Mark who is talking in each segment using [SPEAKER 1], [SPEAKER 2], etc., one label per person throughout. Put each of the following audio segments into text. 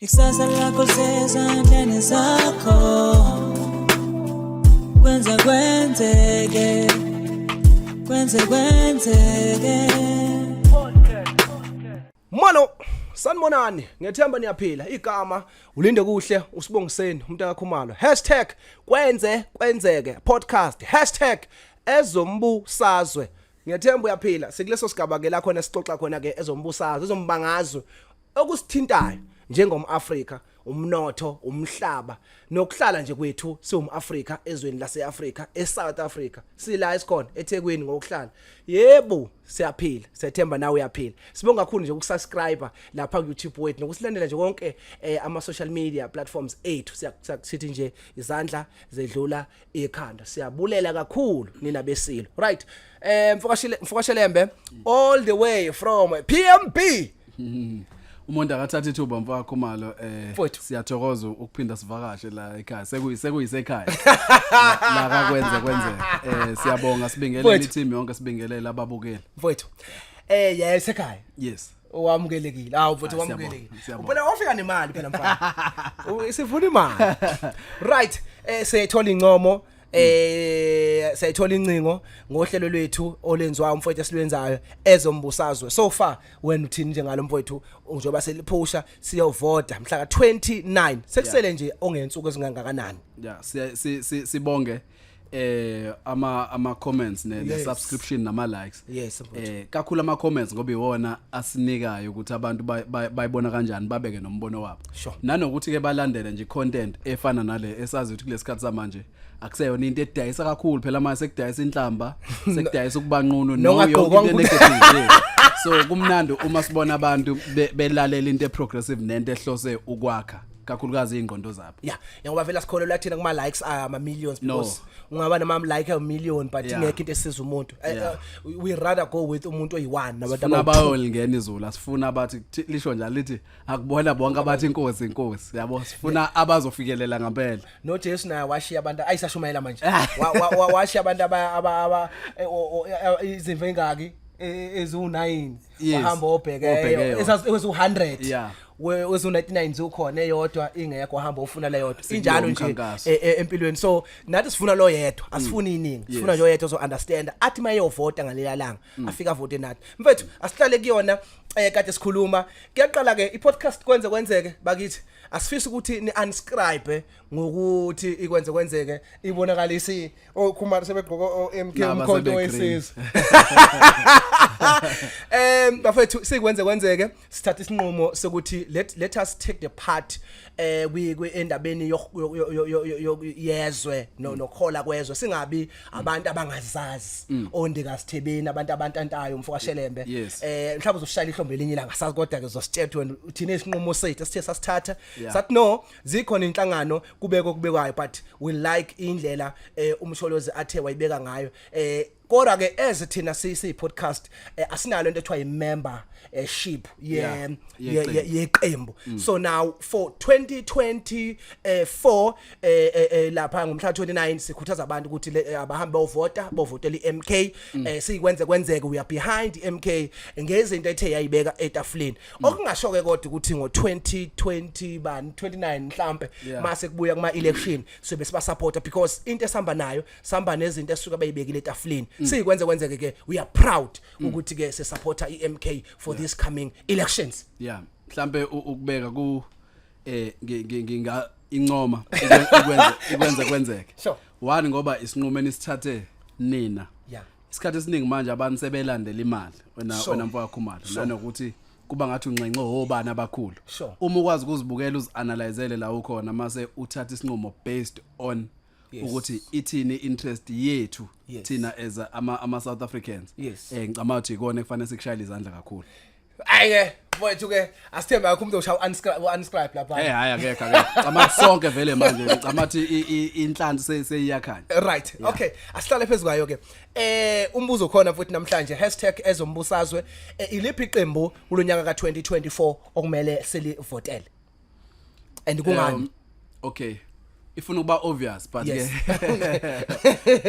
[SPEAKER 1] Ikusasa lakho lisezandleni zakho. Kwenze kwenzeke, kwenze kwenzeke.
[SPEAKER 2] Molo, sanibonani, ngethemba niyaphila. Igama uLindokuhle uSibongiseni umuntu kaKhumalo. #KwenzeKwenzeke podcast, #Ezombusazwe. Ngiyethemba uyaphila. Sikuleso sigaba ke la khona sixoxa khona ke ezombusazwe, ezombangazwe okusithintayo njengomAfrika, umnotho, umhlaba nokuhlala nje kwethu siwumAfrika ezweni laseAfrika, eSouth Africa. Sila esikhona eThekwini ngokuhlala. Yebo, siyaphila. Siyethemba nawe uyaphila. Sibonga kakhulu nje ukusubscribe lapha ku YouTube wethu nokusilandela nje konke ama social media platforms ethu. Siyakusithi nje izandla zedlula ikhanda. Siyabulela kakhulu nina besilo. Right. Mfokashile, mfokaShelembe, all the way from PMB.
[SPEAKER 3] Umuntu akathatha ithuba, mfaka Khumalo,
[SPEAKER 2] Mfowethu.
[SPEAKER 3] Siyathokoza ukuphinda sivakashe la ekhaya, sekuyisekhaya la kakwenze kwenzeke. Siyabonga, sibingelele
[SPEAKER 2] Mfowethu.
[SPEAKER 3] i-team yonke, sibingelele ababukeli.
[SPEAKER 2] Mfowethu. Yes, ekhaya.
[SPEAKER 3] Yes.
[SPEAKER 2] Wamukelekile. Hawu mfowethu,
[SPEAKER 3] Ah,
[SPEAKER 2] wamukelekile.
[SPEAKER 3] siyabonga.
[SPEAKER 2] Phela wafika nemali phela mfana. Sifuna imali. Right. Siyayithola incomo, siyayithola incingo ngohlelo lwethu olenziwa umfowethu esilwenzayo ezombusazwe. So far wena uthini nje ngalo mfowethu, njengoba seliphusha siyovota mhla ka 29, sekusele nje ongensuku ezingangakanani?
[SPEAKER 3] Yeah, sibonge ama comments ne subscription nama likes.
[SPEAKER 2] Yes, mfowethu.
[SPEAKER 3] Kakhulu ama comments ngoba iwona asinikayo ukuthi abantu bayibona kanjani, babeke nombono wabo. Nanokuthi ke balandele nje content efana nale esazi ukuthi kulesikhathi samanje akuseyona into edayisa kakhulu. Phela manje sekudayisa inhlamba, sekudayisa ukubanqunu no yonke
[SPEAKER 2] Nongagqokwa.
[SPEAKER 3] into negative nje. So kumnandi uma sibona abantu belalela into eprogressive nento ehlose ukwakha kakhulukazi ingqondo zabo.
[SPEAKER 2] Yeah, ngoba vele sikholelwa thina kuma likes ama millions
[SPEAKER 3] No.
[SPEAKER 2] because ungaba nama like a million but ingekho into esiza umuntu. We rather go with umuntu oyi1 nabantu
[SPEAKER 3] Sifuna
[SPEAKER 2] abawu.
[SPEAKER 3] abayolingena izulu, asifuna abathi lisho njalo lithi akubona bonke abathi inkosi, inkosi, yabo. Sifuna abazofikelela ngempela.
[SPEAKER 2] No Jesu naye washiya abantu ayisashumayela manje. Washiya abantu aba izimvu engaki, ezu9. Wahamba obheke
[SPEAKER 3] Obheke yona.
[SPEAKER 2] ezu100. Wezu99 zukhona, eyodwa ingekho, wahamba ufuna leyodwa.
[SPEAKER 3] Sikulowo
[SPEAKER 2] Injalo nje
[SPEAKER 3] mkhankaso.
[SPEAKER 2] Empilweni. So nathi sifuna lo yedwa, asifuni iningi, sifuna nje oyedwa ozo understand, athi mayovota ngaleya langa afika avote nathi. Mfethu, asihlale kuyona. Kade sikhuluma, kuyaqala ke i-podcast Kwenze Kwenzeke. Bakithi, asifisi ukuthi ni unscribe ngokuthi ikwenze kwenzeke ibonakalisi okhumalo sebegqoka o MK
[SPEAKER 3] Naba
[SPEAKER 2] umkhonto
[SPEAKER 3] sebe-green.
[SPEAKER 2] wesizwe. Bafethu, sikwenze kwenzeke sithatha isinqumo sokuthi let us take the part kwi endabeni yezwe nokhola kwezwe, singabi abantu abangazazi ondika sithebeni, abantu abantantayo, mfokaShelembe. Mhlawumbe uzoshayela ihlombe elinye ilanga, sazi, kodwa ke uzositshela wena uthini isinqumo sethu esithe sasithatha. Sathi no, zikhona inhlangano kubeko kubekwayo, but we like indlela uMsholozi athe wayibeka ngayo. Kodwa ke as thina si podcast asinalo into ethiwa i membership ye
[SPEAKER 3] Yeqembu.
[SPEAKER 2] Yeqembu. So now for 2024 lapha ngomhla 29 sikhuthaza abantu ukuthi abahambe bovota, bovotela iMK. Sikwenze kwenzeke, we are behind iMK ngezinto ethe yayibeka etafuleni. Okungasho ke kodwa ukuthi ngo 2020 bani 29 mhlambe mase kubuya kuma election sobe siba supporta because into esihamba nayo sihamba nezinto esuka beyibekile etafuleni. Sikwenze kwenzeke ke, we are proud ukuthi ke se supporta iMK for this coming elections.
[SPEAKER 3] Yeah, mhlambe ukubeka ku nginga incoma ikwenze kwenzeke. One, ngoba isinqumo enisithathe nina. Isikhathi esiningi manje abantu sebelandela imali, wena wena mfowethu Khumalo, nanokuthi kuba ngathi unxenxe obani abakhulu. Uma ukwazi ukuzibukela, uzianalyzele la ukhona, mase uthatha isinqumo based on ukuthi ithini interest yethu thina as ama South Africans. Ngicabanga ukuthi ikona ekufanele sikushayele izandla kakhulu.
[SPEAKER 2] Ayike mfowethu ke, asithembe akho umuntu oshaya unscribe lapha.
[SPEAKER 3] Hayi, akekho, akekho. Ngicabanga ukuthi sonke vele manje, ngicabanga ukuthi inhlansi seyiyakhanya.
[SPEAKER 2] Right. Okay, asihlale phezulu kwayo ke. Umbuzo khona futhi namhlanje, #Ezombusazwe, iliphi iqembu kulonyaka ka2024 okumele silivotele and kungani?
[SPEAKER 3] Okay, ifuna ukuba obvious, but ke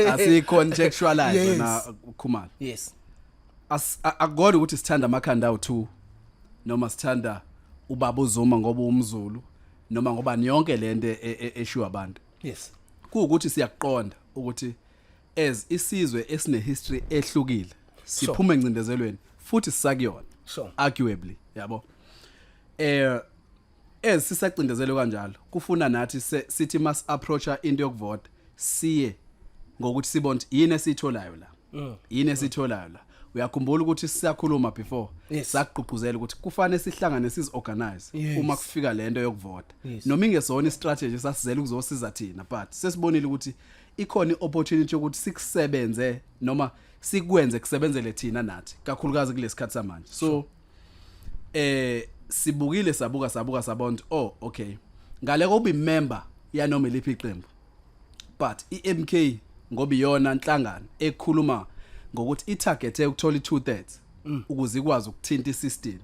[SPEAKER 3] asicontextualize na Khumalo. Akukona ukuthi sithanda amakhanda awu2 noma sithanda Ubaba uZuma ngoba umZulu noma ngoba yonke lento eshiwa abantu. Kuwukuthi siyakuqonda ukuthi as isizwe esine history ehlukile siphuma encindezelweni futhi sisakuyona, arguably, yabo. As sisacindezelwe kanjalo, kufuna nathi sithi mas approacha into yokuvota, siye ngokuthi sibone ukuthi yini esiyitholayo la, yini esiyitholayo la. Uyakhumbula ukuthi siyakhuluma before, sakugqugquzela ukuthi kufanele sihlangane, sizi-organize uma kufika lento yokuvota, noma ingesona istrategy sasizela ukuzosiza thina, but sesibonile ukuthi ikhona iopportunity yokuthi sikusebenze noma sikwenze kusebenzele thina nathi, kakhulukazi kulesikhathi samanje. So sibukile, sabuka, sabuka, sabona ukuthi, oh okay, ngale kokuba imember yanoma iliphi iqembu, but iMK ngoba iyona inhlangano ekhuluma ngokuthi itargethe ukuthola i2/3 ukuze ikwazi ukuthinta isystem.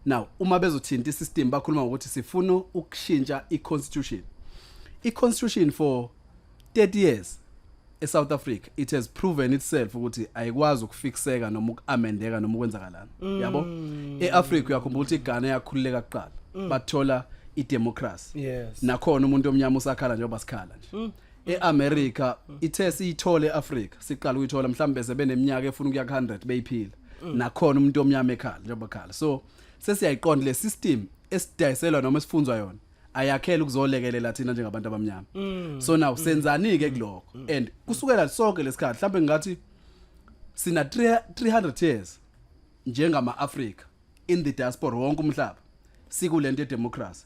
[SPEAKER 3] Now uma bezothinta isystem, bakhuluma ngokuthi sifuna ukushintsha iconstitution. Iconstitution for 30 years eSouth Africa, it has proven itself ukuthi ayikwazi ukufixeka noma ukuamendeka noma ukwenzakalana, yabo. eAfrica, uyakhumbula ukuthi iGhana yakhululeka kuqala, bathola idemocracy, nakhona umuntu omnyama usakhala njengoba sikhala nje. eAmerica ithe siyithole, eAfrica siqala ukuyithola mhlawumbe sebeneminyaka efuna ukuya ku100 beyiphila, nakhona umuntu omnyama ekhala njengoba khala. So sesiyayiqonda le system esidayiselwa noma esifunzwa yona, ayakhela ukuzolekelela thina njengabantu abamnyama. So now senzani ke kulokho? And kusukela sonke lesikhathi, mhlawumbe ngathi sina 300 years njengama Africa in the diaspora, wonke umhlaba, sikulento yedemocracy.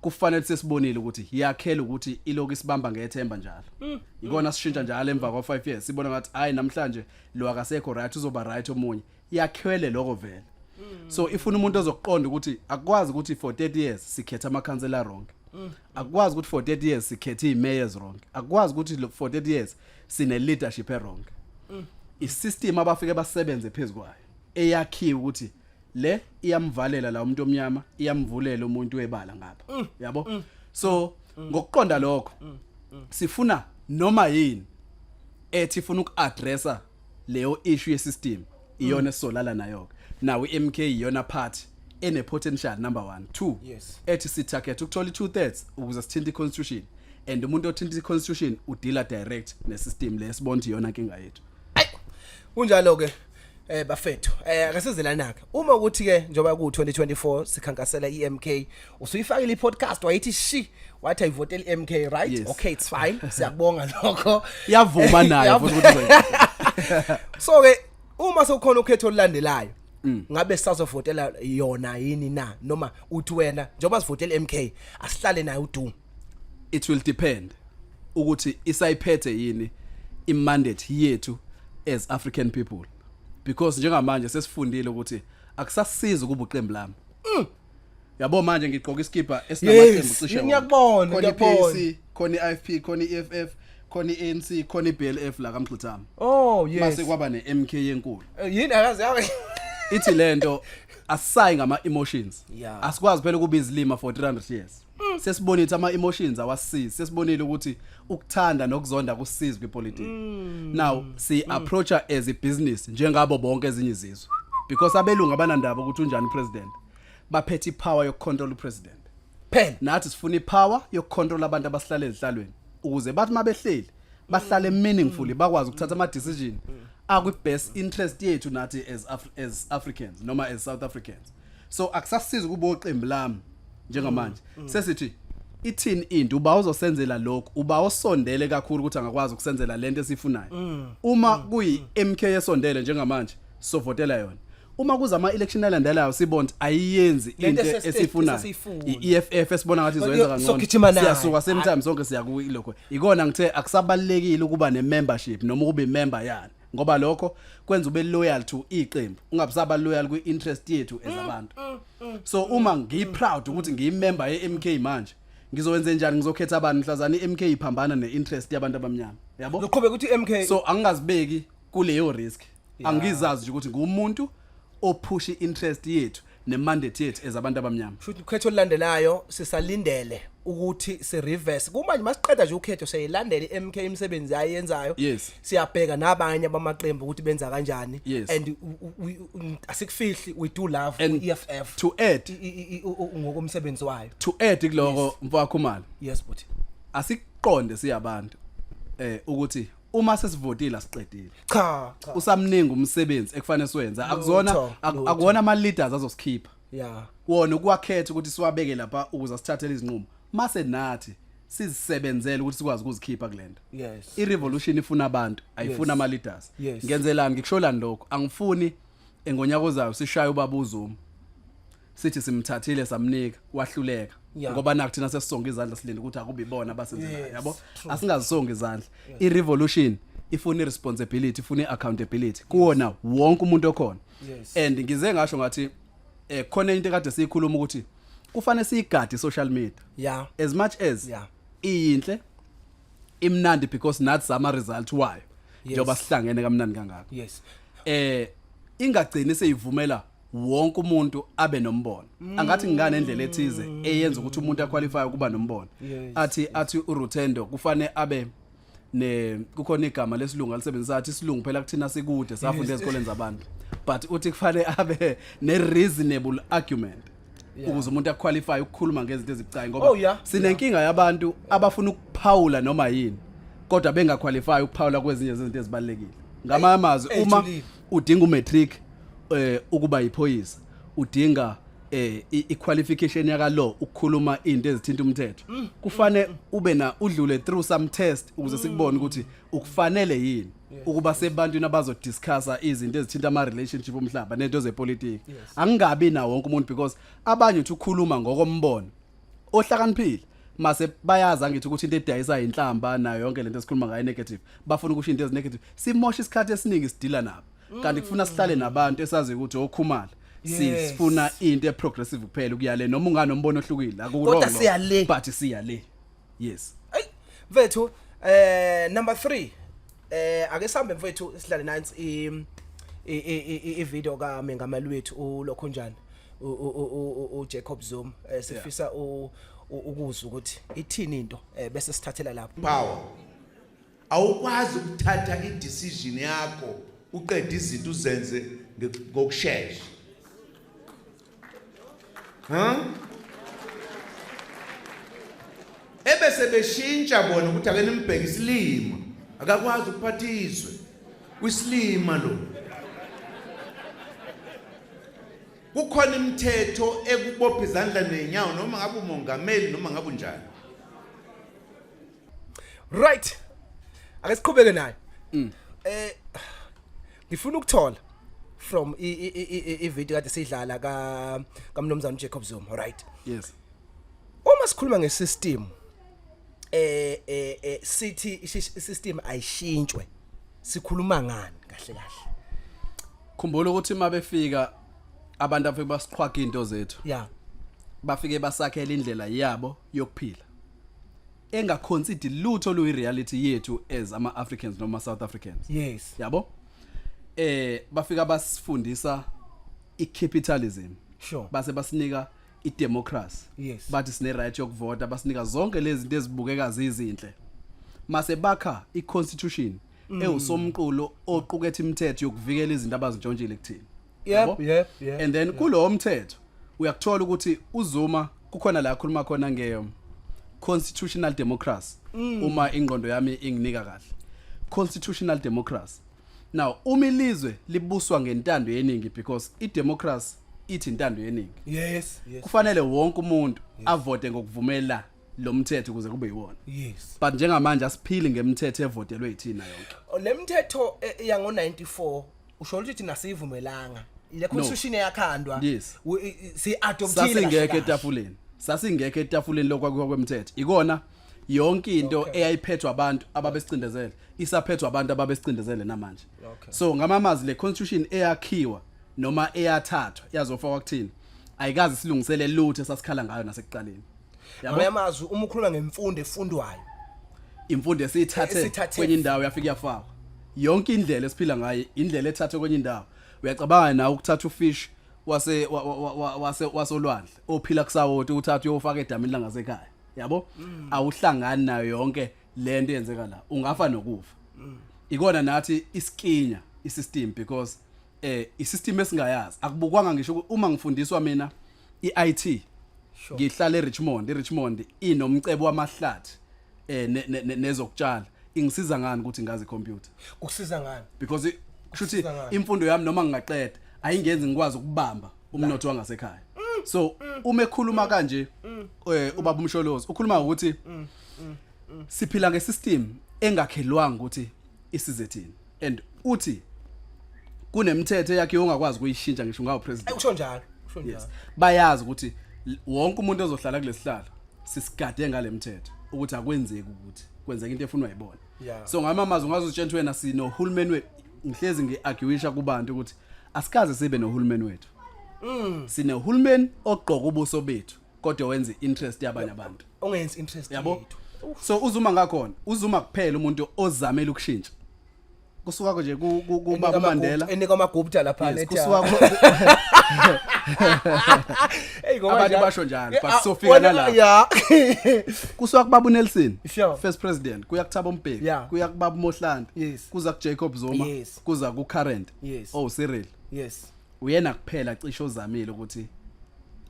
[SPEAKER 3] Kufanele sesibonile ukuthi yakhela ukuthi iloku isibamba ngethemba njalo, ikona sishintsha njalo emva kwa 5 years, sibona ngathi hayi, namhlanje lo akasekho right, uzoba right omunye. Yakhwele lokho vele. So ifuna umuntu ozokuqonda ukuthi akwazi ukuthi for 30 years sikhetha ama councillor wrong, akwazi ukuthi for 30 years sikhethe i-mayors wrong, akwazi ukuthi for 30 years sine leadership e wrong. Isystem abafike basebenze phezukwayo eyakhiwe ukuthi le iyamvalela la umuntu omnyama, iyamvulela umuntu webala ngapha, yabo. So ngokuqonda lokho, sifuna noma yini ethi ifuna ukuaddressa leyo issue yesystem, iyona esizolala nayo. Now iMK iyona party ene potential, number 1, 2, ethi sitarget ukuthola i2/3 ukuze sithinte iconstitution, and umuntu othinta iconstitution udeala direct nesystem lesibona ukuthi iyona inkinga yethu.
[SPEAKER 2] Kunjalo ke, bafethu. Akasizelana ke uma ukuthi ke njengoba ku 2024 sikhankasela iMK, usuyifakile iPodcast, wayithi shi, wathi ayivotele iMK, right?
[SPEAKER 3] Yes.
[SPEAKER 2] Okay, it's fine, siyakubonga lokho.
[SPEAKER 3] Yavuma nayo futhi ukuthi uzoyi-
[SPEAKER 2] So ke uma sekukhona ukhetho olulandelayo, ngabe sisazovotela yona yini na, noma uthi wena njengoba sivotela iMK asihlale nayo uDuma?
[SPEAKER 3] It will depend ukuthi isayiphethe yini imandate yethu as African people, because njengamanje sesifundile ukuthi akusasizi ukuba uqembu lami, yabo. Manje ngigqoka iskipa esinamaqembu cishe wonke.
[SPEAKER 2] Ngiyakubona,
[SPEAKER 3] Khona
[SPEAKER 2] ngiyakubona.
[SPEAKER 3] i-PAC, khona i-IFP, khona i-EFF, khona i-ANC, khona i-BLF la kaMgxithama. Mase kwaba ne-MK yenkulu.
[SPEAKER 2] Yini akazi yabe?
[SPEAKER 3] Ithi lento asisayi ngama emotions. Asikwazi phela ukuba izilima for 300 years. Sesibonile ukuthi ama emotions awasisizi, sesibonile ukuthi ukuthanda nokuzonda kusiza kwipolitiki. Now si approacha as a business njengabo bonke ezinye izizwe, because abelungu abanandaba ukuthi unjani president, baphethe ipower yokucontrol upresident.
[SPEAKER 2] Phela.
[SPEAKER 3] Nathi sifuna ipower yokucontrol abantu abasihlala ezihlalweni, ukuze bathi mabehleli bahlale meaningfully, bakwazi ukuthatha ama decision akwi best interest yethu nathi as Africans noma as South Africans. So akusasiza ukuba oqembu lami njengamanje. Sesithi ithini into uba uzosenzela lokho, uba osondele kakhulu ukuthi angakwazi ukusenzela lento esifunayo. Uma kuyi MK esondele njengamanje, sovotela yona. Uma kuza ama election alandelayo, sibona ukuthi ayiyenzi
[SPEAKER 2] Lento
[SPEAKER 3] into esifunayo,
[SPEAKER 2] esesiyifuna.
[SPEAKER 3] i-EFF esibona ngathi izoyenza kangcono,
[SPEAKER 2] Sogijima nayo.
[SPEAKER 3] siyasuka same time sonke siya kulokho. Ikona ngithe akusabalekile ukuba ne-membership noma ukuba imember yani, ngoba lokho kwenza ube loyal to iqembu, ungabusaba loyal kwi-interest yethu as abantu. So uma ngiyi-proud ukuthi ngiyimember ye-MK manje, ngizowenze njani? Ngizokhetha abantu mhlazana i-MK iphambana ne-interest yabantu abamnyama, yabo?
[SPEAKER 2] Uzoqhubeka ukuthi MK?
[SPEAKER 3] So angingazibeki kuleyo risk. Angizazi nje ukuthi ngumuntu ophusha i-interest yethu ne-mandate yethu as abantu abamnyama.
[SPEAKER 2] Futhi ukhetho olulandelayo sisalindele. Ukuthi si reverse kumanje, masiqeda nje ukhetho, siyayilandela iMK imisebenzi ayenzayo. Siyabheka nabanye abamaqembu ukuthi benza kanjani. And asikufihli, we do love
[SPEAKER 3] And
[SPEAKER 2] iEFF
[SPEAKER 3] to add
[SPEAKER 2] ngokomsebenzi wayo.
[SPEAKER 3] To add kuloko, mfowakho,
[SPEAKER 2] Yes, but
[SPEAKER 3] asiqonde siyabantu ukuthi uma sesivotile asiqedile.
[SPEAKER 2] Cha cha.
[SPEAKER 3] Usamningi umsebenzi ekufanele siwenze, akuzona
[SPEAKER 2] Lutho, lutho.
[SPEAKER 3] akuwona ama leaders azosikhipha. Wona ukuwakhetha ukuthi siwabeke lapha ukuze sithathele izinqumo, mase nathi sizisebenzele ukuthi sikwazi ukuzikhipha kulento. I-revolution ifuna abantu, ayifuni ama leaders. Ngenzelani? Ngikusholani lokho? Angifuni engonyaka ozayo sishaye ubaba uZuma, sithi simthathile samnika, wahluleka, ngoba naku thina sesisonga izandla, silinde ukuthi akube ibona abasenzelayo. Yabo, asingazisonga izandla. I-revolution ifuna i-responsibility, ifuna i-accountability kuwona wonke umuntu okhona. And ngize ngasho ngathi khona into ekade siyikhuluma ukuthi kufanele siyigade i-social media as much as iyinhle, imnandi, because nathi sama result wayo njengoba sihlangene kamnandi kangaka, ingagcini seyivumela wonke umuntu abe nombono. Angathi ngingane endlela ethize eyenza ukuthi umuntu aqualify ukuba nombono. Athi uRutendo kufanele abe ne, kukhona igama lesilungu alisebenzisa, athi isilungu phela kuthina sikude, safunda ezikoleni zabantu, but uthi kufanele abe ne reasonable argument ukuze umuntu aqualify ukukhuluma ngezinto ezibucayi, ngoba sinenkinga yabantu abafuna ukuphawula noma yini kodwa bengaqualify ukuphawula kwezinye izinto ezibalekile. Ngamanye amazwi, uma
[SPEAKER 2] Ejulile.
[SPEAKER 3] udinga umatric ukuba yiphoyisa, udinga i-qualification yaka law ukukhuluma into ezithinta umthetho, kufanele ube na udlule through some test ukuze sikubone ukuthi ukufanele yini ukuba sebantwini abazodiscussa izinto ezithinta ama relationship omhlaba nento zepolitiki. Angingabi na wonke umuntu, because abanye uthi ukhuluma ngokombono ohlakaniphile, mase bayazi angithi ukuthi into edayisa inhlamba nayo yonke lento esikhuluma ngayo negative, bafuna ukusho into ezinegative. Simosha isikhathi esiningi sidila nabo, kanti kufuna sihlale nabantu esazi ukuthi okhumala sifuna into eprogressive kuphela ukuyale, noma unganombono ohlukile
[SPEAKER 2] Kodwa
[SPEAKER 3] akuwrong,
[SPEAKER 2] siya le.
[SPEAKER 3] but siya le, yes.
[SPEAKER 2] Ay mfethu, number 3, ake sihambe mfethu, sidlale nansi i video ka mengameli wethu ulokho njani u Jacob Zuma. Sifisa ukuzwa ukuthi ithini into, bese sithathela lapho.
[SPEAKER 4] Power, awukwazi ukuthatha i-decision yakho uqede izinto uzenze ngokushesha, huh? Ebese beshintsha bona ukuthi ake nimbheke isilima, akakwazi ukuphatha izwe, uyisilima lo. Kukhona imithetho ekubopha izandla nenyawo, noma ngabe umongameli noma ngabe unjani.
[SPEAKER 2] Right, ake siqhubeke nayo. Ngifuna ukuthola from i video kade sidlala ka kaMnumzana Jacob Zuma, right?
[SPEAKER 3] Yes.
[SPEAKER 2] Uma sikhuluma ngesystem, sithi isystem ayishintshwe, sikhuluma ngani kahle kahle?
[SPEAKER 3] Khumbula ukuthi uma befika abantu afike basiqhwaga into zethu, bafike basakhela indlela yabo yokuphila engaconsider lutho luyi reality yethu as ama Africans noma South Africans. Yabo, bafika basifundisa icapitalism, base basinika idemocracy, bathi sine right yokuvota, basinika zonke lezi zinto ezibukeka zizinhle, mase bakha iconstitution ewusomqulu oqukethe imithetho yokuvikela izinto abazintshontshile kuthina. Yabo?
[SPEAKER 2] Yep.
[SPEAKER 3] And then kulowo mthetho uyakuthola ukuthi uZuma kukhona la akhuluma khona nge constitutional democracy, uma ingqondo yami inginika kahle, constitutional democracy. Now uma ilizwe libuswa ngentando yeningi, because idemocracy ithi intando yeningi, kufanele wonke umuntu avote ngokuvumela lo mthetho ukuze kube yiwona. But njengamanje asiphili ngemithetho evotelwe yithina yonke.
[SPEAKER 2] Le mthetho yango 94 usho ukuthi thina siyivumelanga ile constitution eyakhandwa?
[SPEAKER 3] Yes.
[SPEAKER 2] Si adoptile.
[SPEAKER 3] Sasingekho etafuleni lokwakhiwa kwemithetho. Ikona yonke into eyayiphethwe abantu ababesicindezele isaphethwe abantu ababesicindezele namanje. So ngamamazi le constitution eyakhiwa noma eyathathwa yazofakwa kuthina ayikazi silungisele lutho esasikhala ngayo nasekuqaleni. Yabo?
[SPEAKER 2] Ngamanye amazwi, uma ukhuluma ngemfundo efundwayo,
[SPEAKER 3] Imfundo esiyithathe
[SPEAKER 2] Esiyithathe.
[SPEAKER 3] kwenye indawo yafika yafakwa. Yonke indlela esiphila ngayo, indlela ethathwe kwenye indawo. Uyacabanga nawe ukuthatha ufish wase wa- wa- wa- wase wasolwandle ophila kusawoti, uthatha uyofaka edamini langasekhaya? Yabo, awuhlangani nayo yonke lento eyenzeka la, ungafa nokufa. Ikona nathi iskinya isystem, because isystem esingayazi akubukwanga ngisho uma ngifundiswa mina iIT. Ngihlala eRichmond, iRichmond inomcebo wamahlathi nezokutshala. Ingisiza ngani ukuthi ngazi icomputer?
[SPEAKER 2] Kukusiza ngani?
[SPEAKER 3] Because kushuthi
[SPEAKER 2] Kusiza ngani?
[SPEAKER 3] imfundo yami, noma ngingaqeda, ayingenzi ngikwazi ukubamba umnotho wangasekhaya. So uma ekhuluma kanje ubaba uMsholozi, ukhuluma ukuthi siphila ngesystem engakhelwanga ukuthi isize thina, and uthi kunemithetho yakhe ongakwazi ukuyishintsha ngisho ngawo president.
[SPEAKER 2] Usho njalo, usho njalo.
[SPEAKER 3] Yes, bayazi ukuthi wonke umuntu ozohlala kulesihlalo sisigade ngale mthetho ukuthi akwenzeki ukuthi kwenzeka into efunwa yibona. So ngamamazi ungazutshela ukuthi wena sinohulumeni wethu. Ngihlezi ngiarguisha kubantu ukuthi asikaze sibe nohulumeni wethu. Sinehulumeni ogqoka ubuso bethu kodwa wenza interest yabanye abantu.
[SPEAKER 2] Ongenzi interest
[SPEAKER 3] Yabo.
[SPEAKER 2] yethu.
[SPEAKER 3] So uZuma ngakhona, uZuma kuphela umuntu ozamela ukushintsha kusuka nje kubaba Mandela.
[SPEAKER 2] Enika amaGupta lapha.
[SPEAKER 3] Yes,
[SPEAKER 2] Nethi
[SPEAKER 3] kusuka
[SPEAKER 2] Hey, ngoba
[SPEAKER 3] Abantu basho njalo, but sofika nalapho. Kusuka kubaba uNelson, first president, kuya kuThabo Mbeki, kuya kubaba uMohlanti, kuza kuJacob Zuma, kuza kucurrent oh Cyril. Uyena kuphela cishe ozamile ukuthi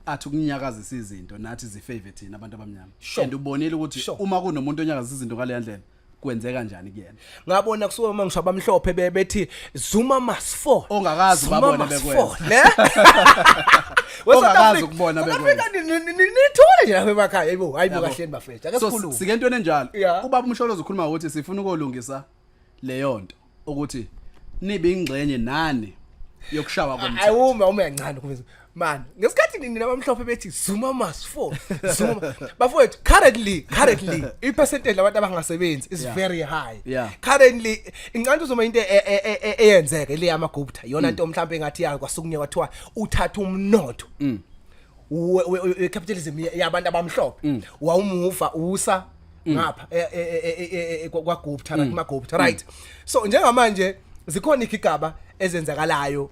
[SPEAKER 3] athi ukunyakazisa izinto nathi zifavor thina abantu abamnyama. And ubonile ukuthi uma kunomuntu onyakazisa izinto ngale ndlela, kwenzeka kanjani kuyena.
[SPEAKER 2] Ngabona kusuka uma ngisho abamhlophe bethi Zuma must fall.
[SPEAKER 3] Ongakazi
[SPEAKER 2] Zuma
[SPEAKER 3] ubabone
[SPEAKER 2] must
[SPEAKER 3] bekwenza.
[SPEAKER 2] fall, ne? We South
[SPEAKER 3] Ongakazi
[SPEAKER 2] Africa-
[SPEAKER 3] ukubona
[SPEAKER 2] South
[SPEAKER 3] bekwenza.
[SPEAKER 2] Africa nithule nje lapha emakhaya, hayibo, hayibo.
[SPEAKER 3] Yabo.
[SPEAKER 2] Kahleni bafethu, ake
[SPEAKER 3] So
[SPEAKER 2] sikhulume.
[SPEAKER 3] sike entweni enjalo. Ubaba uMsholozi ukhuluma ukuthi sifuna ukolungisa leyo nto, ukuthi nibe ingxenye nani yokushawa komthetho.
[SPEAKER 2] Ayiwuma uma kancane kuveza man, ngesikhathi nini nabamhlophe bethi Zuma must fall, Zuma bafowethu, currently i-percentage labantu abangasebenzi is very high. Currently incanto uzoma into eyenzeke le yamaGupta, iyona nto mhlawumbe engathi ya kwasukunywa kwathiwa uthatha umnotho we capitalism yabantu abamhlophe, wawumuva usa ngapha kwaGupta, right, maGupta, right? So njengamanje zikhona igigaba ezenzakalayo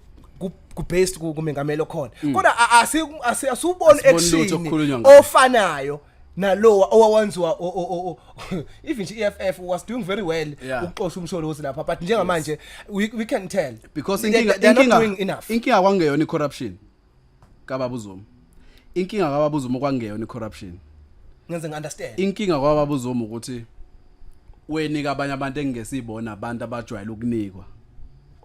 [SPEAKER 2] ku based kumengameli okhona, kodwa asuboni
[SPEAKER 3] Asiboni lutho
[SPEAKER 2] action
[SPEAKER 3] okukhulunywa ngayo.
[SPEAKER 2] ofanayo nalowa owawenziwa even nje EFF was doing very well ukuxosha uMsholozi lapha, but njengamanje we can tell
[SPEAKER 3] Because inkinga
[SPEAKER 2] they are not
[SPEAKER 3] inkinga
[SPEAKER 2] doing enough.
[SPEAKER 3] Inkinga kwangeyona icorruption kababa uZuma. Inkinga kababa uZuma kwangeyona icorruption.
[SPEAKER 2] Ngenze ngiunderstand.
[SPEAKER 3] Inkinga kwababa uZuma ukuthi wenika abanye abantu engingesibona, abantu abajwayele ukunikwa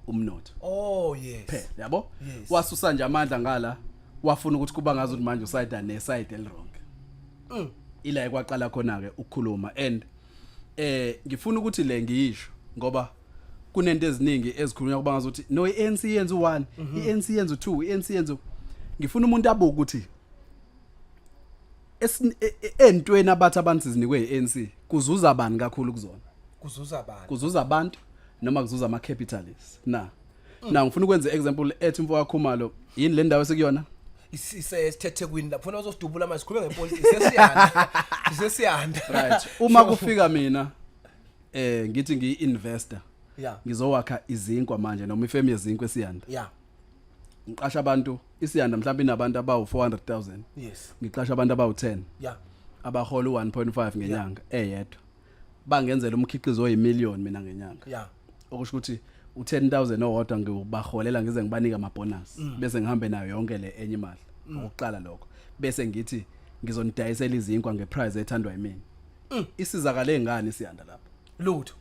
[SPEAKER 3] umnotho.
[SPEAKER 2] Oh yes.
[SPEAKER 3] Phela yabo,
[SPEAKER 2] Yes.
[SPEAKER 3] wasusa nje amandla ngala, wafuna ukuthi kuba ngazi ukuthi manje usayida neside eliwrong. Ila ekwaqala khona ke ukukhuluma, and ngifuna ukuthi le ngiyisho ngoba kunento eziningi ezikhulunywa kuba ngazi ukuthi no, iANC yenza u1, iANC yenza u2, iANC yenza ngifuna umuntu abuke ukuthi entweni abathi abantu sizinikwe iANC, kuzuza bani kakhulu kuzona?
[SPEAKER 2] Kuzuza abantu.
[SPEAKER 3] Kuzuza abantu noma kuzuza ama capitalists na? Na ngifuna ukwenza example ethi, mfo kaKhumalo, yini le ndawo esikuyona?
[SPEAKER 2] Isesithethekweni lapho funa uzosidubula manje, sikhulume ngepolitiki, sesiyanda, sesiyanda.
[SPEAKER 3] Right, uma kufika mina ngithi ngiyi-investor, ngizowakha izinkwa manje noma ifemi yezinkwa eSiyanda, ngiqasha abantu. ISiyanda mhlawumbe inabantu abawu 400,000. Ngiqasha abantu abawu 10 abahola u1.5 ngenyanga eyedwa, bangenzela umkhiqizo oyimillion mina ngenyanga. Okusho ukuthi u100,000 owodwa ngibaholela, ngize ngibanike amabonus, bese ngihambe nayo yonke le enye imali. Ukuqala lokho, bese ngithi ngizonidayisela izinkwa ngeprice ethandwa yimina. Isizakale ngani iSiyanda lapha?
[SPEAKER 2] Lutho.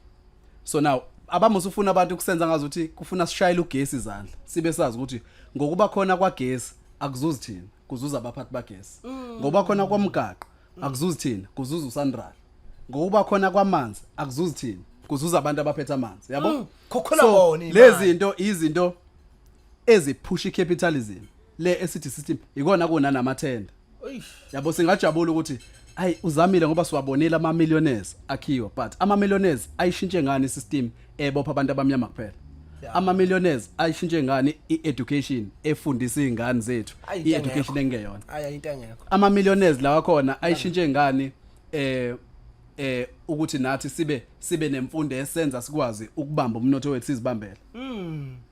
[SPEAKER 3] So now abamusa ufuna abantu ukusenza ngazi ukuthi kufuna sishayele ugesi izandla, sibe sazi ukuthi ngokuba khona kwagesi akuzuzi thina, kuzuza abaphathi bagesi. Ngokuba khona kwamgaqo akuzuzi thina, kuzuza uSANRAL. Ngokuba khona kwamanzi akuzuzi thina, kuzuza abantu abaphethe amanzi, yabo.
[SPEAKER 2] Khokhola
[SPEAKER 3] So,
[SPEAKER 2] bona imali.
[SPEAKER 3] lezi zinto, izinto eziphusha icapitalism le esithi system, ikona kunanamathenda.
[SPEAKER 2] Eish.
[SPEAKER 3] Yabo, singajabula ukuthi ayi uzamile ngoba siwabonile ama millionaires akhiwa, but ama millionaires ayishintshe ngani isystem ebopha abantu abamnyama kuphela? Ama millionaires ayishintshe ngani ieducation efundisa izingane zethu,
[SPEAKER 2] Ayi, into
[SPEAKER 3] ieducation
[SPEAKER 2] engekho.
[SPEAKER 3] engeyona?
[SPEAKER 2] Ayi, into engekho.
[SPEAKER 3] Ama millionaires lawa khona ayishintshe ngani ukuthi nathi sibe nemfundo esenza sikwazi ukubamba umnotho wethu, sizibambele,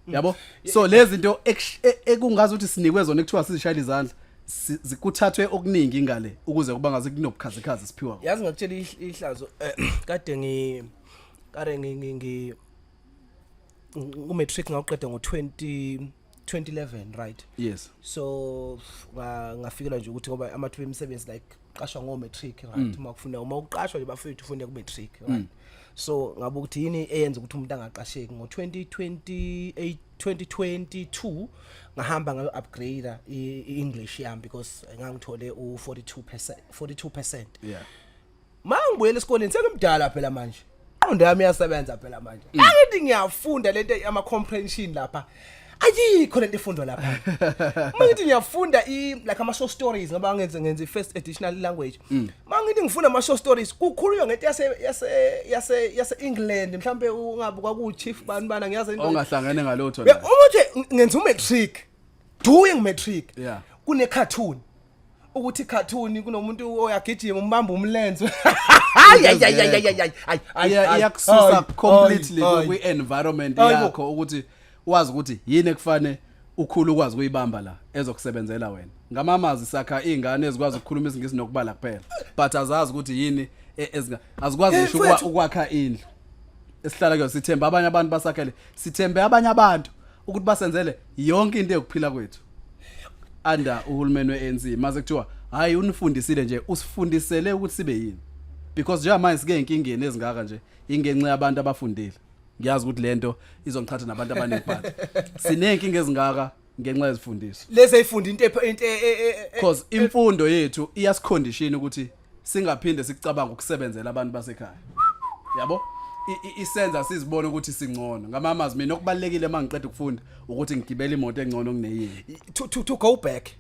[SPEAKER 3] yabo? So lezi zinto ekungazi ukuthi sinikwe zona, ekuthiwa sizishayela izandla. Kuthathwe okuningi ngale ukuze kuba ngaze kunobukhazikhazi siphiwa.
[SPEAKER 2] Yazi, ngakutshela ihlazo, kade ngi kade ngi ngi u-matric ngawuqeda ngo-20 2011, right?
[SPEAKER 3] Yes.
[SPEAKER 2] So ngafikelwa nje ukuthi ngoba amathuba emisebenzi, like, qashwa ngo matric, right? Uma kufuna, uma uqashwa nje, bafethu, ufunde ku matric, right? So ngabe ukuthi yini eyenza ukuthi umuntu angaqasheki? Ngo 2028 2022 ngahamba ngayo upgrade i-English yami because ngangithole u42%, 42%. Mangibuyela esikoleni sengimdala phela manje, ingqondo yami iyasebenza phela manje. Angithi ngiyafunda lento ama comprehension lapha, ayikho lento efundwa lapha. Mangithi ngiyafunda i like ama short stories, ngoba ngenze i first additional language, mangithi ngifunda ama short stories, kukhulunywa ngento yase England, mhlambe ungabe kwaku chief bani bani, ngiyazi into
[SPEAKER 3] ongahlangene ngalutho.
[SPEAKER 2] Uma nje ngenza umatric, doing matric, kune cartoon, ukuthi cartoon kunomuntu oyagijima, umbamba umlenze. Hayi, hayi, hayi, hayi, hayi, hayi, hayi.
[SPEAKER 3] Iyakususa completely kwi environment yakho ukuthi wazi ukuthi yini ekufane ukhulu ukwazi ukuyibamba la ezokusebenzela wena. Ngamamazi sakha izingane ezikwazi ukukhuluma isiNgisi nokubala kuphela, but azazi ukuthi yini azikwazi ngisho ukwakha indlu esihlala kuyo. Sithemba abanye abantu basakhele, sithembe abanye abantu ukuthi basenzele yonke into yokuphila kwethu under uhulumeni we-ANC. Mase kuthiwa hayi, unifundisile nje, usifundisele ukuthi sibe yini? Because njengamanje sike enkingeni ezingaka nje ingenxa yabantu abafundile. Ngiyazi ukuthi lento izongichatha nabantu abaningi, but sinenkinga ezingaka ngenxa yezifundiso
[SPEAKER 2] lezi eyifunda into
[SPEAKER 3] because imfundo yethu iyasicondition ukuthi singaphinde sicabanga ukusebenzela abantu basekhaya, yabo. Isenza sizibone ukuthi singcono. Ngamamazi mina, okubalekile mangiqeda ukufunda ukuthi ngigibele imoto engcono kuneyini.
[SPEAKER 2] To go back,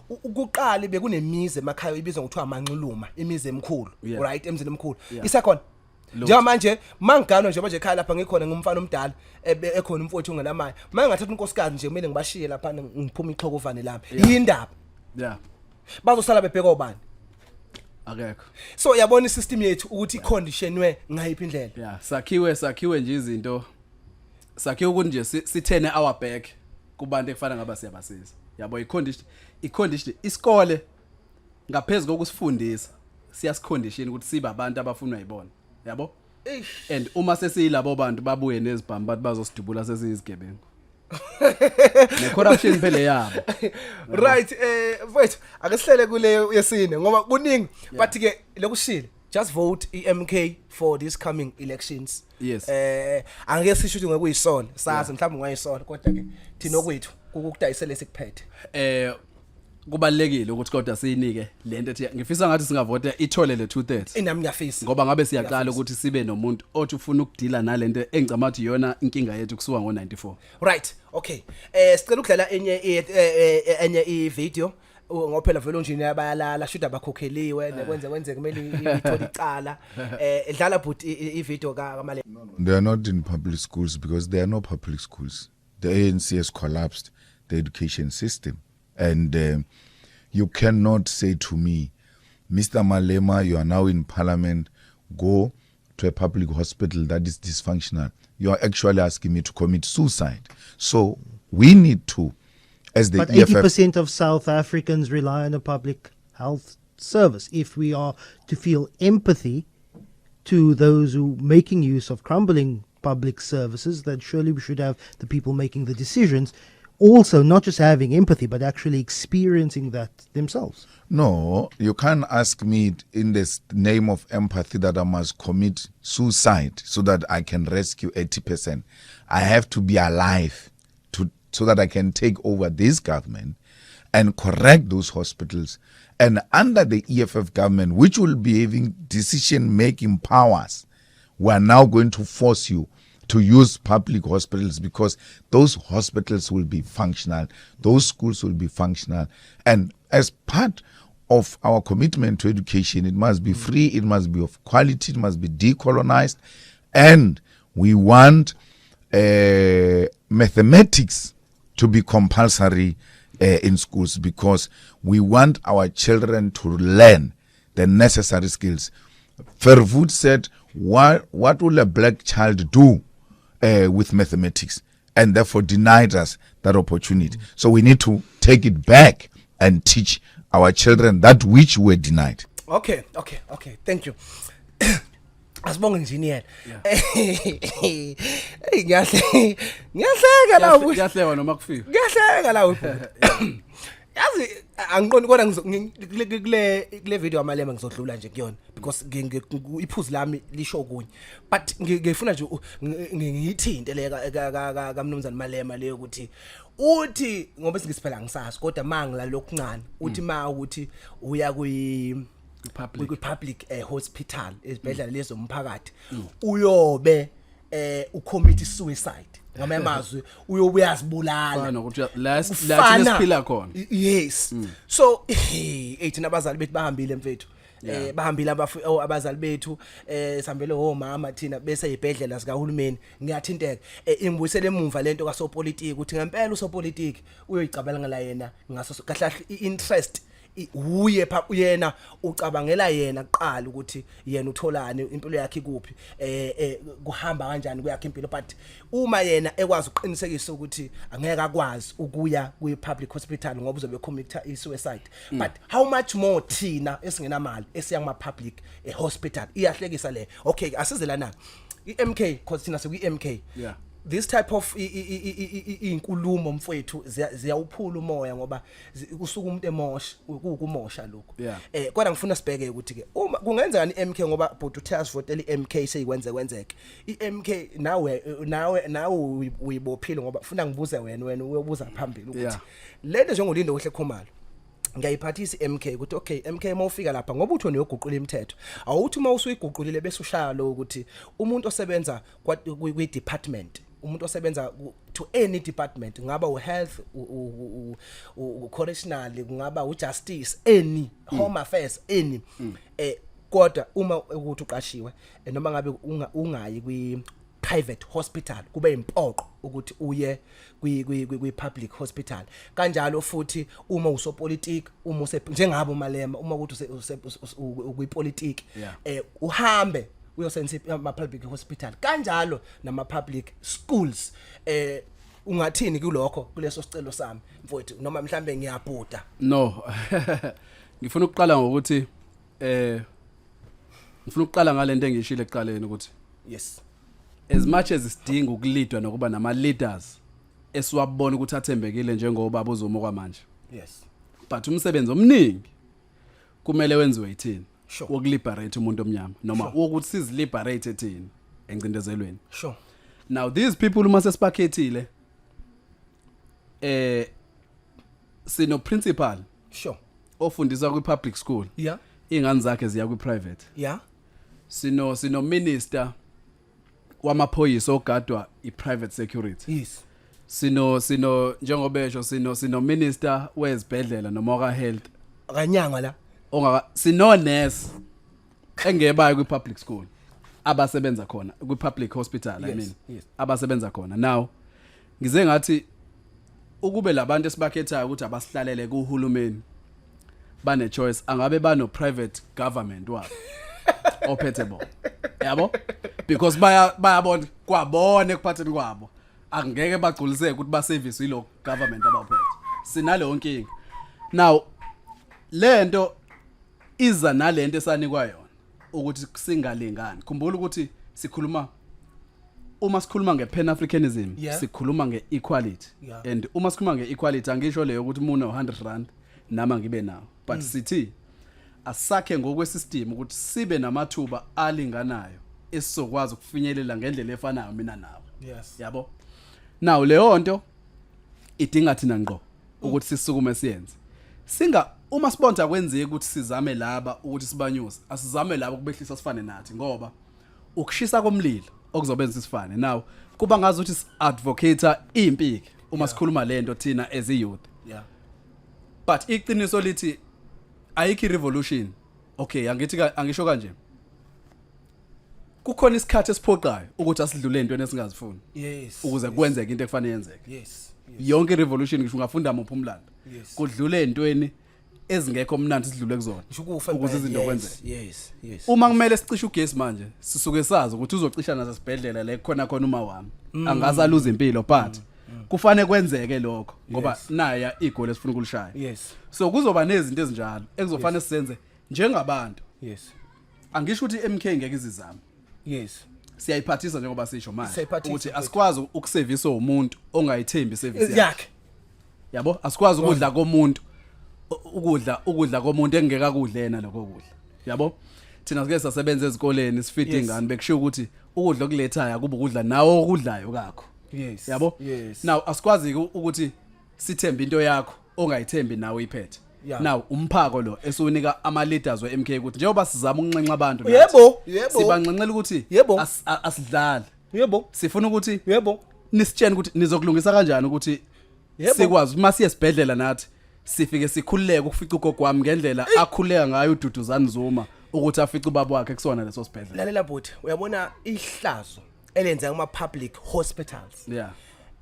[SPEAKER 2] ukuqala bekunemizi emakhaya ibizwa ngokuthiwa amanxuluma, imizi emikhulu, right? Emzini omkhulu isekhona njengamanje. Mangiganwa nje manje ekhaya lapha ngikhona, ngumfana omdala, ekhona umfowethu ongenamayo, mangingathatha unkosikazi nje, kumele ngibashiye lapha, ngiphuma ixhokovane lami. Yindaba bazosala bebheka obani?
[SPEAKER 3] Akekho.
[SPEAKER 2] So yabona isystem yethu ukuthi iconditionwe ngayiphi indlela.
[SPEAKER 3] Yeah, sakhiwe nje izinto, sakhiwe ukuthi nje sithene our back kubantu ekufana ngaba siyabasiza, yabo. I-condition isikole ngaphezulu kokusifundisa siyasicondition ukuthi sibe abantu abafunwa yibona, yabo. And uma sesiyilabo bantu, babuye nezibhamu bathi bazosidubula, sesiyizigebengu ne-corruption phela yabo.
[SPEAKER 2] Right, mfowethu, ake sihlele kuleyo yesine ngoba kuningi, but ke lokushile, just vote iMK for this coming elections. Angeke sisho ukuthi ngekuyisona, sazi mhlawumbe ungayisona, kodwa ke thina okwethu ukukudayisela esikuphethe.
[SPEAKER 3] Kubalekile ukuthi kodwa siyinike lento ethi ngifisa ngathi singavota ithole le 230.
[SPEAKER 2] Inami ngiyafisa.
[SPEAKER 3] Ngoba ngabe siyaqala ukuthi sibe nomuntu othi ufuna ukudila nalento engicama ukuthi iyona inkinga yethu kusuka ngo94.
[SPEAKER 2] Right, okay, sicela ukudlala enye i video ngoba phela vele unjini bayalala, shuda abakhokheliwe, nekwenze kwenzeke kumele ithole icala. Dlala but i video ka Male.
[SPEAKER 5] They are not in public schools because there are no public schools. The ANC has collapsed the education system. And you cannot say to me, "Mr. Malema, you are now in parliament, go to a public hospital that is dysfunctional." You are actually asking me to commit suicide. So we need to, as the
[SPEAKER 6] But
[SPEAKER 5] EFF,
[SPEAKER 6] 80% of South Africans rely on a public health service. If we are to feel empathy to those who making use of crumbling public services, then surely we should have the people making the decisions also not just having empathy, but actually experiencing that themselves.
[SPEAKER 5] No, you can't ask me in the name of empathy that I must commit suicide so that I can rescue 80%. I have to be alive to so that I can take over this government and correct those hospitals. And under the EFF government, which will be having decision making powers, we are now going to force you to use public hospitals because those hospitals will be functional, those schools will be functional. And as part of our commitment to education, it must be free, it must be of quality, it must be decolonized. And we want mathematics to be compulsory in schools because we want our children to learn the necessary skills. Verwoerd said, What will a black child do with mathematics?" And therefore denied us that opportunity. So we need to take it back. and teach our children that which were denied.
[SPEAKER 2] Okay. Thank you. Asibonge engineer. Hey, ngiyahle. Ngiyahleka la.
[SPEAKER 3] Kuyahlekwa noma kufika.
[SPEAKER 2] Ngiyahleka la ubhuti. Yazi angiqondi kodwa kule video amalema ngizodlula nje kuyona because iphuzu lami lisho kunye. But ngifuna nje ngiyithinte le kaMnumzane Malema leyo ukuthi uthi ngoba singisiphela ngisazi kodwa mangila lokuncane uthi ma ukuthi uya kwi
[SPEAKER 3] Public.
[SPEAKER 2] Kwi public hospital, ezibhedlela lezo umphakathi, uyobe ucommit suicide, ngamanye amazwi uyobe uyazibulala.
[SPEAKER 3] Fana nokuthi la thina siphila khona.
[SPEAKER 2] Yes, so hey, thina abazali bethu bahambile mfethu. Bahambile abazali bethu, sihambele omama thina bese izibhedlela zikahulumeni. Ngiyathinteka, ingibuyisele emuva lento kasopolitiki ukuthi ngempela usopolitiki uyoyicabangela yena ngaso kahle kahle i-interest uye pha yena ucabangela yena kuqala ukuthi yena utholani, impilo yakhe ikuphi, kuhamba kanjani kuyakhe impilo. But uma yena ekwazi ukuqinisekisa ukuthi angeke akwazi ukuya kwi public hospital ngoba uzobe commit i-suicide, but how much more thina esingenamali esiya kuma public hospital? Iyahlekisa le. Okay, asize lana i-MK because thina sekwi MK. This type of inkulumo mfowethu ziyawuphula umoya ngoba kusuka umuntu emosha, kukumosha lokho. Kodwa ngifuna sibheke ukuthi ke uma kungenzeka ni MK ngoba bhuti uthe asivotele iMK, seyikwenze kwenzeke iMK, nawe uyibophile ngoba ufuna ngibuze wena uyobuza phambili ukuthi lento njengoLindokuhle Khumalo ngiyayiphathisa iMK ukuthi okay MK, mawufika lapha ngoba uthi uyoguqula imithetho, awuthi uma usuyiguqulile bese ushaya lo ukuthi umuntu osebenza kwi department, umuntu osebenza to any department, kungaba uhealth, u correctional, kungaba ujustice, any home affairs, any kodwa uma ukuthi uqashiwe, noma ngabe ungayi kwi private hospital, kube impoqo ukuthi uye kwi public hospital. Kanjalo futhi uma usopolitiki, uma use njengabo Malema, uma ukuthi ukwipolitiki, uhambe uyosenza ama public hospital, kanjalo nama public schools. Ungathini kulokho, kuleso sicelo sami mfowethu, noma mhlambe ngiyabhuda?
[SPEAKER 3] No, ngifuna ukuqala ngokuthi ngifuna ukuqala ngalento engishilo ekuqaleni ukuthi as much as sidinga ukulidwa nokuba nama leaders esiwabona ukuthi athembekile njengoba uZuma kwamanje, but umsebenzi omningi kumele wenziwe yithina wokuliberate umuntu omnyama noma wokuthi siziliberate thina encindezelweni. Now these people uma sesibakhethile, sino principal ofundisa kwi public school, ingane zakhe ziya kwi private. Sino minister wamaphoyisa ogadwa i private security. Sino njengoba esho, sino minister wezibhedlela noma ka health
[SPEAKER 2] akanyanga la.
[SPEAKER 3] Ongaka sino nurse engebayo kwi public school abasebenza khona kwi public hospital, I mean, abasebenza khona. Now ngize ngathi ukube labantu esibakhethayo ukuthi abasihlalele kuhulumeni bane choice, angabe bano private government wabo ophethe bona, yabo, because bayabona kwabona ekuphatheni kwabo angeke bagculiseke ukuthi baservice yilo government abaphethe. Sinaleyo nkinga. Now lento iza nalento esanikwa yona ukuthi singalingani. Khumbula ukuthi sikhuluma, uma sikhuluma ngepan africanism, sikhuluma ngeequality. And uma sikhuluma ngeequality, angisho leyo ukuthi muna 100 rand nama ngibe nawo, but sithi asakhe ngokwesystem ukuthi sibe namathuba alinganayo esizokwazi ukufinyelela ngendlela efanayo mina nawe. Yabo, now leyo nto idinga thina ngqo ukuthi sisukume siyenze. Singa uma sibonta kwenzeki ukuthi sizame laba ukuthi sibanyuse, asizame laba ukubehlisa sifane nathi, ngoba ukushisa komlilo okuzobenza sifane. Now kuba ngazi ukuthi advocate impi ke uma sikhuluma lento thina as a youth, but iqiniso lithi ayikho revolution. Okay, angithi angisho kanje, kukhona isikhathi esiphoqayo ukuthi asidlule entweni esingazifuni ukuze kwenzeke into ekufanele yenzeke. Yonke irevolution, ngisho ungafunda muphi umlando, kudlule entweni ezingekho mnandi sidlule kuzona
[SPEAKER 2] Ngisho ukufa
[SPEAKER 3] ukuze
[SPEAKER 2] impela.
[SPEAKER 3] izinto kwenzeke. Uma kumele sicishe ugesi manje, sisuke sazi ukuthi uzocisha nasesibhedlela le khona khona uma wami angaze aluze impilo, but Kufanele kwenzeke lokho ngoba naya igoli esifuna ukulishaya. So kuzoba nezinto ezinjalo ekuzofanele sisenze njengabantu. Angisho ukuthi MK ngeke izizame. Siyayiphathisa njengoba sisho manje
[SPEAKER 2] Siyayiphathisa,
[SPEAKER 3] ukuthi
[SPEAKER 2] mfethu.
[SPEAKER 3] asikwazi ukuservisa umuntu ongayithembi iservice yakhe.
[SPEAKER 2] Yakhe.
[SPEAKER 3] Yabo, asikwazi ukudla komuntu, ukudla komuntu engeke akudle yena lokho kudla. Yabo, thina sike sasebenza ezikoleni, sifeed ingane, bekushiwo ukuthi ukudla okulethayo kuba ukudla nawo okudlayo kakho. Yabo, now asikwazi ukuthi sithembe into yakho ongayithembi nawe uyiphethe. Now umphako lo esunika ama leaders we MK ukuthi njengoba sizama ukunxenxa abantu nathi,
[SPEAKER 2] Yebo, yebo.
[SPEAKER 3] sibanxenxela ukuthi asidlali. Sifuna ukuthi nisitshene ukuthi nizokulungisa kanjani ukuthi sikwazi uma siye esibhedlela nathi sifike sikhululeke ukufica ugogo wami ngendlela akhululeka ngayo uDuduzane Zuma ukuthi afice ubaba wakhe kusona leso sibhedlela.
[SPEAKER 2] Lalela bhuti, uyabona ihlazo elenzeka kuma public hospitals.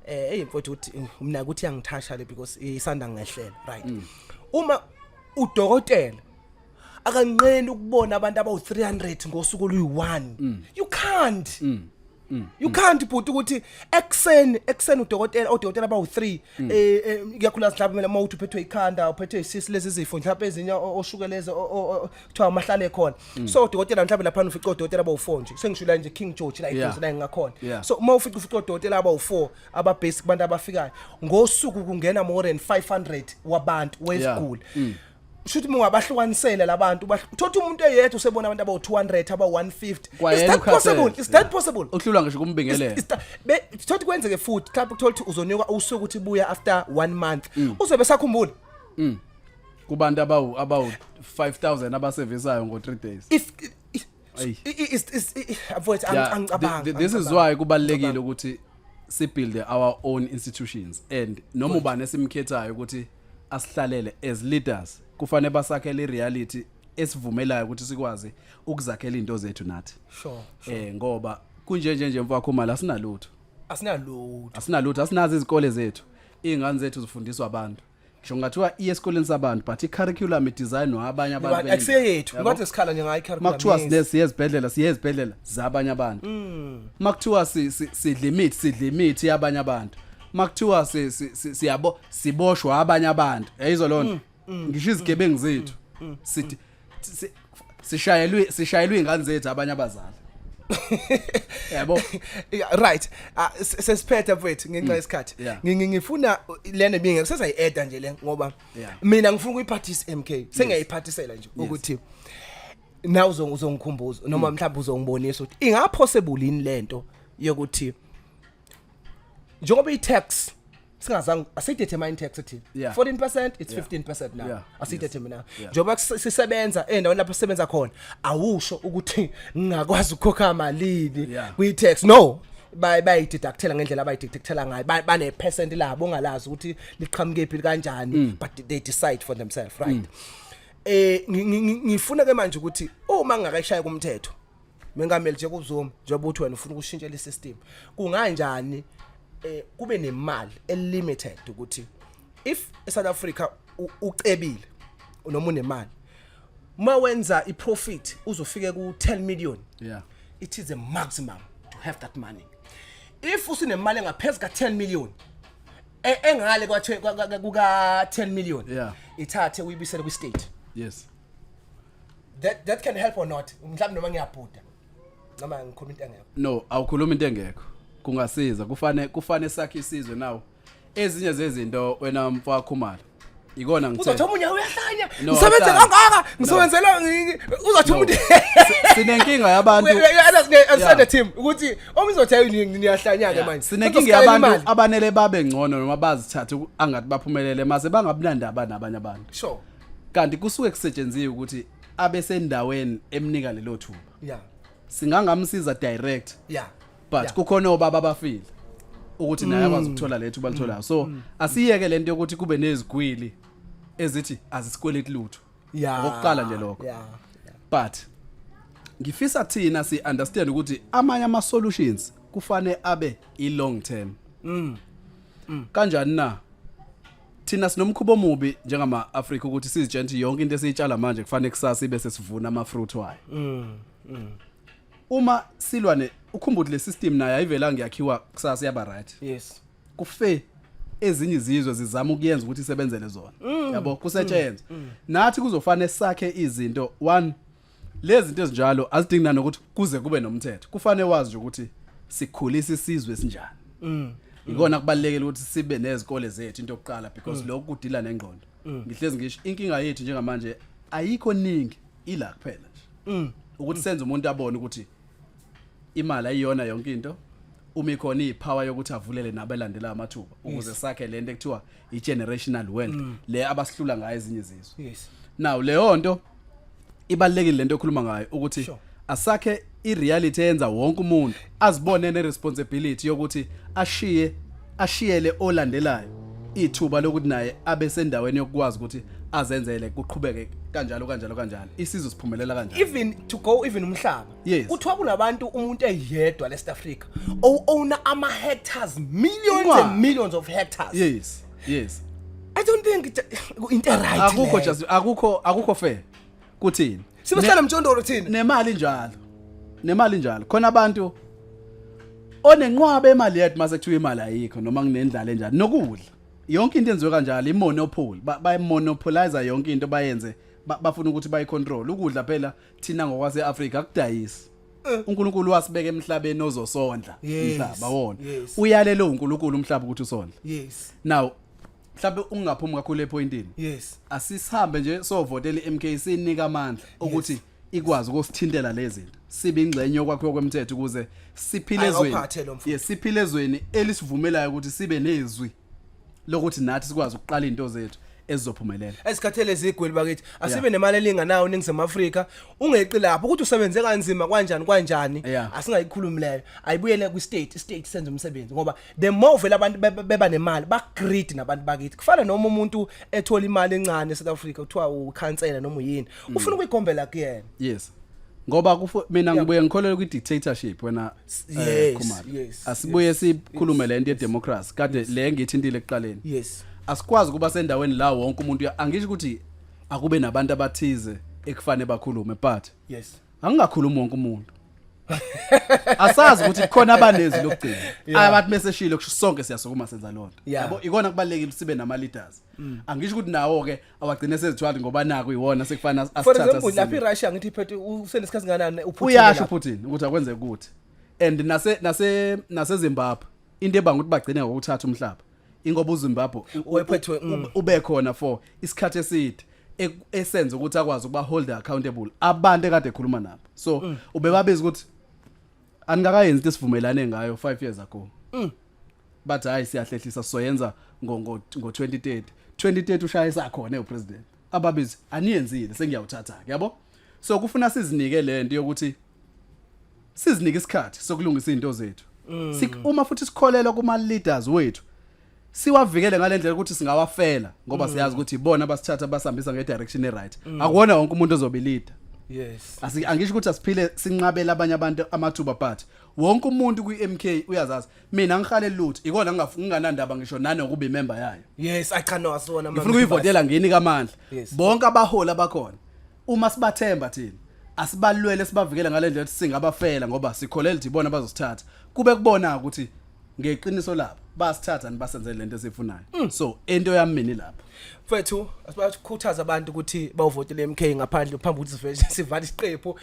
[SPEAKER 2] Hey mfowethu, uthi mina ukuthi iyangithasha le because isanda ngehlela, right? Uma udokotela akanqeni ukubona abantu abawu 300 ngosuku oluyi1, you can't. You can't put ukuthi ekseni udokotela, odokotela abawu 3, kuyakhula mhlawumbe mina mawuthi uphethwe ikhanda, uphethwe isisi, lezi zifo mhlawumbe ezinye oshukeleze kuthiwa amahlale khona. So udokotela mhlawumbe lapha ufica odokotela abawu 4 nje, sengisho la nje King George la eduze la ngingakhona. So uma ufica odokotela abawu 4 aba basic kubantu abafikayo ngosuku, kungena more than 500 wabantu wesiguli. Shuthi uma ungabahlukanisela labantu, uthola umuntu eyedwa usebona abantu abawu 200, aba 150. Is
[SPEAKER 3] Kwayena
[SPEAKER 2] that possible?
[SPEAKER 3] ukhathele.
[SPEAKER 2] Is that possible?
[SPEAKER 3] Uhlulwa ngisho kumbingelela.
[SPEAKER 2] Thothi kwenzeke futhi mhlawumbe uthola ukuthi uzonikwa usuku ukuthi buya after one month, uzobe sakhumbula.
[SPEAKER 3] Kubantu abawu 5000 abasevisayo ngo 3 days.
[SPEAKER 2] If
[SPEAKER 3] Ayi.
[SPEAKER 2] is mfowethu, angicabanga.
[SPEAKER 3] This is
[SPEAKER 2] Angicabanga.
[SPEAKER 3] why kubalekile ukuthi si build our own institutions, and noma ubani esimkhethayo ukuthi asihlalele as leaders kufanele basakhele ireality esivumelayo ukuthi sikwazi ukuzakhela izinto zethu nathi. Ngoba kunje nje nje, mfowakho, mali asinalutho.
[SPEAKER 2] Asinalutho.
[SPEAKER 3] Asinalutho, asinazo izikole zethu. Izingane zethu zifundiswa abantu, ngisho ngathiwa iye esikoleni sabantu, but i-curriculum idesignwa abanye abantu benye
[SPEAKER 2] Akuseyethu.
[SPEAKER 3] indawo. Yabo?
[SPEAKER 2] Ngathi sikhala nje ngayo i-curriculum.
[SPEAKER 3] Makuthiwa siye ezibhedlela, siye ezibhedlela zabanye abantu. Makuthiwa sidla imithi, sidla imithi yabanye abantu. Makuthiwa siyabo siboshwa abanye abantu, yayizwa lona, ngisho izigebengu zethu sithi sishayelwe ingane zethu abanye abazali, yabo.
[SPEAKER 2] Yeah, right. Ah, sesiphethe mfethu ngenxa yesikhathi. Ngifuna lena binge sesayi-eda nje le ngoba mina ngifuna ukuyiphathisa MK, sengiyayiphathisela nje ukuthi na uzongikhumbuza noma mhlawumbe uzongibonisa ukuthi inga possible yini lento yokuthi njengoba i-tax singazange asidetermine tax ethini, 14%, it's 15% now, asidetermine now, njengoba sisebenza endaweni lapho sisebenza khona, awusho ukuthi ngingakwazi ukukhokha malini kwi-tax. No, bayideductela ngendlela abayideductela ngayo. Bane percent labo ongalazi ukuthi liqhamuke phi kanjani, but they decide for themselves, right? Ngifuna ke manje ukuthi uma ngingakayishaya kumthetho, Mengameli Jacob Zuma, njengoba uthi wena ufuna ukushintshela isystem, kunganjani kube nemali elimited ukuthi if eSouth Africa ucebile noma unemali, uma wenza iprofit uzofike ku 10 million, it is a maximum to have that money. If usunemali engaphezulu ka 10 million, engale kwa kuka 10 million, ithathe uyibisele kwi state. That can help or not? Mhlawumbe noma ngiyabhuda noma ngikhuluma into engekho.
[SPEAKER 3] No, awukhuluma into engekho. Kungasiza. Kufane sakhe isizwe. Nawo ezinye zezinto, wena mfowakho, ikona ngithe
[SPEAKER 2] Uzothi omunye uyahlanya,
[SPEAKER 3] No,
[SPEAKER 2] ngisebenze
[SPEAKER 3] awuhlanyi.
[SPEAKER 2] kangaka, ngisebenzela, uzothi
[SPEAKER 3] No.
[SPEAKER 2] umuntu
[SPEAKER 3] Sinenkinga yabantu.
[SPEAKER 2] Understand the team ukuthi omunye uzothi, "Hayi, niyahlanya ke manje."
[SPEAKER 3] Sinenkinga
[SPEAKER 2] Sezosikalela
[SPEAKER 3] yabantu
[SPEAKER 2] imali.
[SPEAKER 3] abanele babe ngcono noma bazithathe angathi baphumelele mase bangabinandaba nabanye abantu. Kanti kusuke kusetshenziwe ukuthi abesendaweni emnika lelo thuba. Singangamsiza direct, but kukhona obaba abafile ukuthi naye akwazi ukuthola lethu balitholayo. So asiyeke lento yokuthi kube nezigwili ezithi azisikweleti lutho. Okokuqala nje lokho. But ngifisa thina si understand ukuthi amanye ama solutions kufane abe i long term. Kanjani na? Thina sinomkhubo omubi njengama Africa ukuthi sizitshela ukuthi yonke into esiyitshala manje kufanele kusasa ibe sesivuna ama fruit wayo. Uma silwane, ukhumbule le system nayo ayivelanga yakhiwa kusasa yaba right. Kufe ezinye izizwe zizama ukuyenza ukuthi isebenzele zona, yabo, kusetshenzwa. Nathi kuzofanele sakhe izinto. One, lezi zinto ezinjalo azidingi nanokuthi kuze kube nomthetho. Kufanele wazi nje ukuthi sikhulisa isizwe esinjani. Ikona kubalekile ukuthi sibe nezikole zethu, into yokuqala, because lokhu kudila nengqondo. Ngihlezi ngisho, inkinga yethu njengamanje ayikho ningi, ila kuphela nje ukuthi senze umuntu abone ukuthi imali ayiyona yonke into, uma ikhona ipower yokuthi avulele nabelandela amathuba ukuze sakhe lento ekuthiwa i-generational wealth, le abasihlula ngayo ezinye izizwe. Now leyo nto ibalekile, lento okhuluma ngayo ukuthi asakhe ireality eyenza wonke umuntu azibone ne-responsibility yokuthi ashiye ashiyele olandelayo ithuba lokuthi naye abe sendaweni yokukwazi ukuthi azenzele, kuqhubeke kanjalo kanjalo kanjalo, isizwe siphumelela kanjalo.
[SPEAKER 2] Even to go, even umhlaba, kuthiwa kunabantu, umuntu eyedwa le South Africa owner ama hectares, millions and millions of hectares. I don't think into right
[SPEAKER 3] Akukho
[SPEAKER 2] leyo.
[SPEAKER 3] Just akukho fair kuthini.
[SPEAKER 2] Sibe sihlala mjondolo thina.
[SPEAKER 3] Nemali njalo, nemali njalo, khona abantu onenqwaba emali yethu, mase kuthiwa imali ayikho noma kunendlala enjani nokudla, yonke into enziwe kanjalo, imonopoly, bayi-monopolize yonke into, bayenze bafuna ukuthi bayicontrol ukudla. Phela thina ngokwase Africa akudayisi, uNkulunkulu wasibeka emhlabeni ozosondla. Umhlaba wona uyalele uNkulunkulu umhlaba ukuthi usondle. Now mhlawumbe ungaphumi kakhulu epointini. Asisihambe nje sovotela iMK, sinika amandla ukuthi ikwazi ukusithintela lezi zinto, sibe ingxenye yokwakhiwa kwemthetho ukuze siphile
[SPEAKER 2] Ayi,
[SPEAKER 3] ezweni.
[SPEAKER 2] awuphathe lo mfo.
[SPEAKER 3] Yes, siphile ezweni elisivumelayo ukuthi sibe nezwi lokuthi nathi sikwazi ukuqala izinto zethu ezizophumelela.
[SPEAKER 2] Esikhathele ezigwili bakithi, asibe nemali elinganayo eNingizimu Afrika. Ungeqi lapho ukuthi usebenze kanzima kanjani kanjani. Asingayikhulumi leyo, ayibuyele kwi state, state senze umsebenzi, ngoba the more vele abantu beba nemali, ba greed nabantu bakithi. Kufana noma umuntu ethola imali encane eSouth Africa, kuthiwa ukhansela noma uyini, ufuna ukuyigombela kuyena.
[SPEAKER 3] Yes, ngoba mina ngibuye ngikholelwa kwi dictatorship wena, Khumalo. Asibuye sikhulume lento ye democracy kade le ngithintile ekuqaleni. Asikwazi kuba sendaweni la wonke umuntu angisho ukuthi akube nabantu abathize ekufanele bakhulume, but angingakhulumi wonke umuntu. Asazi ukuthi khona abanezwi lokugcina abathi meseshilo kusho sonke siyasukuma senza lonto. Yabo, ikona kubalekile ukuthi sibe nama leaders. Angisho ukuthi nawo ke awagcine sezithwali, ngoba naku iwona sekufana
[SPEAKER 2] For
[SPEAKER 3] asithatha
[SPEAKER 2] example, lapha
[SPEAKER 3] sisime.
[SPEAKER 2] iRussia ngithi iphethe, usenesikhathi nganani uPutin
[SPEAKER 3] Uyasho
[SPEAKER 2] lapha?
[SPEAKER 3] Putin ukuthi akwenzeke ukuthi and nase Zimbabwe into ebanga ukuthi bagcine ngokuthatha umhlaba, ingoba uZimbabwe
[SPEAKER 2] Wayephethwe,
[SPEAKER 3] ube khona for isikhathi eside esenza ukuthi akwazi ukuba hold accountable abantu ekade ekhuluma nabo. So ubebabiza ukuthi aningakayenzi into esivumelane ngayo 5 years ago. Bathi hayi, siyahlehlisa, soyenza ngo 2030. 2030 ushaya esakhona upresident, ababizi aniyenzile, sengiyawuthatha ke, yabo. So kufuna sizinike lento yokuthi sizinike isikhathi sokulungisa izinto zethu. Uma futhi sikholelwa kuma leaders wethu, siwavikele ngalendlela ukuthi singawafela, ngoba siyazi ukuthi ibona abasithatha basihambisa ngedirection eright. Akuwona wonke umuntu ozobe leader. Angisho ukuthi asiphile sinqabela abanye abantu amathuba, but wonke umuntu kwi-MK uyazazi. Mina ngihalele lutho, ikona nginganandaba ngisho nanokuba imember yayo.
[SPEAKER 2] Yes, acha, no, asiwona.
[SPEAKER 3] Ngifuna ukuyivotela, nginika amandla. Bonke abaholi abakhona, uma sibathemba thina, asibalwele, sibavikele ngalendlela ukuthi singabafela, ngoba sikholele ukuthi ibona bazosithatha, kube kubona ukuthi ngeqiniso labo basithatha nibasenzele lento esifunayo. So into yami mina lapho.
[SPEAKER 2] Mfethu, asibakhuthaza abantu ukuthi bawuvotele MK ngaphandle phambi ukuthi sivele sivale isiqephu.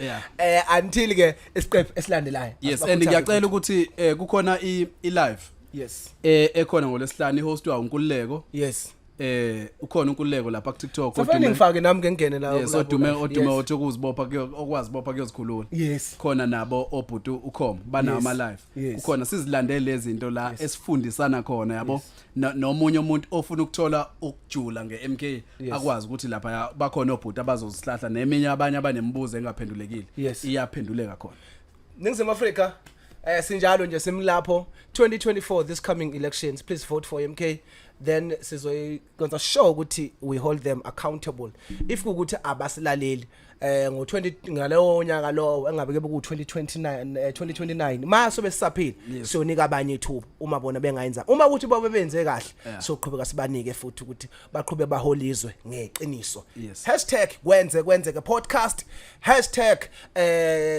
[SPEAKER 2] Until ke isiqephu esilandelayo.
[SPEAKER 3] Yes, and
[SPEAKER 2] Asibakhuthaze
[SPEAKER 3] ngiyacela ukuthi kukhona i live ekhona ngolesihlanu, ihost wa uNkululeko. Ukhona uNkululeko lapha ku TikTok.
[SPEAKER 2] Safanele ngifake nami ke, ngene la.
[SPEAKER 3] Yes, odume othi ukuzibopha kuyo, okwazibopha kuyozikhulula. Khona nabo obhutu ukhom banawo ama live. Kukhona sizilandele lezi zinto la esifundisana khona, yabo. Nomunye umuntu ofuna ukuthola ukujula ngeMK akwazi ukuthi lapha bakhona obhuti abazozihlahla neminye, abanye abanemibuzo engaphendulekile iyaphenduleka khona.
[SPEAKER 2] Ningizimu Afrika, sinjalo nje, simlapho 2024, this coming elections, please vote for MK. Then sizoyenza sure ukuthi we hold them accountable. If kukuthi abasilaleli ngo20 ngaleyo nyaka lowo engabe ke ku 2029, 2029 maso besisaphila, siyonika abanye ithuba uma bona bengayenza. Uma ukuthi babe benze kahle, soqhubeka sibanike futhi ukuthi baqhube baholizwe ngeqiniso. #KwenzeKwenzeke podcast, hashtag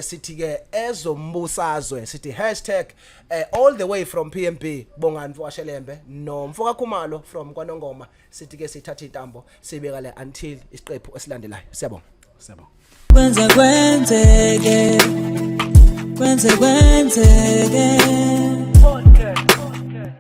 [SPEAKER 2] sithi ke ezombusazwe, sithi hashtag all the way from PMB. Bongani Mfowashelembe no Mfoka Khumalo from KwaNongoma, sithi ke sithatha intambo sibeka le until isiqephu esilandelayo. Siyabonga.
[SPEAKER 3] Siyabonga.
[SPEAKER 1] Kwenze kwenzeke, kwenze kwenzeke.